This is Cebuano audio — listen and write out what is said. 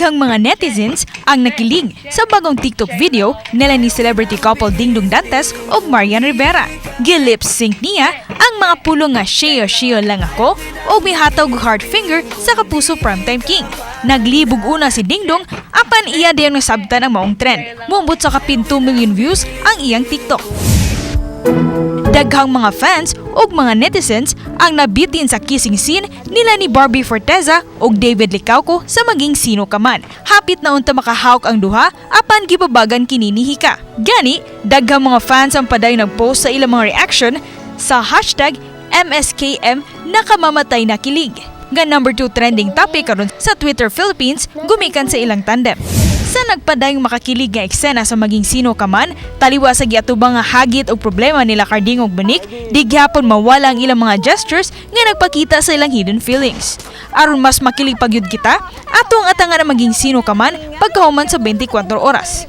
Daghang mga netizens ang nakilig sa bagong TikTok video nila ni celebrity couple Dingdong Dantes ug Marian Rivera. Gi-lip sync niya ang mga pulong nga "Shio shio lang ako" ug mihatag og heart finger sa Kapuso Primetime King. Naglibog una si Dingdong, apan iya dayon nasabtan ang maong trend. Muabot sa kapin 2 million views ang iyang TikTok. Daghang mga fans ug mga netizens ang nabitin sa kissing scene nila ni Barbie Forteza ug David Licauco sa Maging Sino Ka Man. Hapit na unta makahawk ang duha, apan gibabagan kini ni Hika. Gani, daghang mga fans ang padayon nagpost sa ilang mga reaction sa #MSKM nakamamatay na kilig, nga number 2 trending topic karon sa Twitter Philippines gumikan sa ilang tandem. Sa nagpadayong makakilig nga eksena sa Maging Sino Ka Man, taliwa sa giatubang nga hagit og problema nila Karding ug Monique, di gihapon mawala ang ilang mga gestures nga nagpakita sa ilang hidden feelings. Aron mas makilig pa gyud kita, atong atangan ang Maging Sino Ka Man pagkahuman sa 24 oras.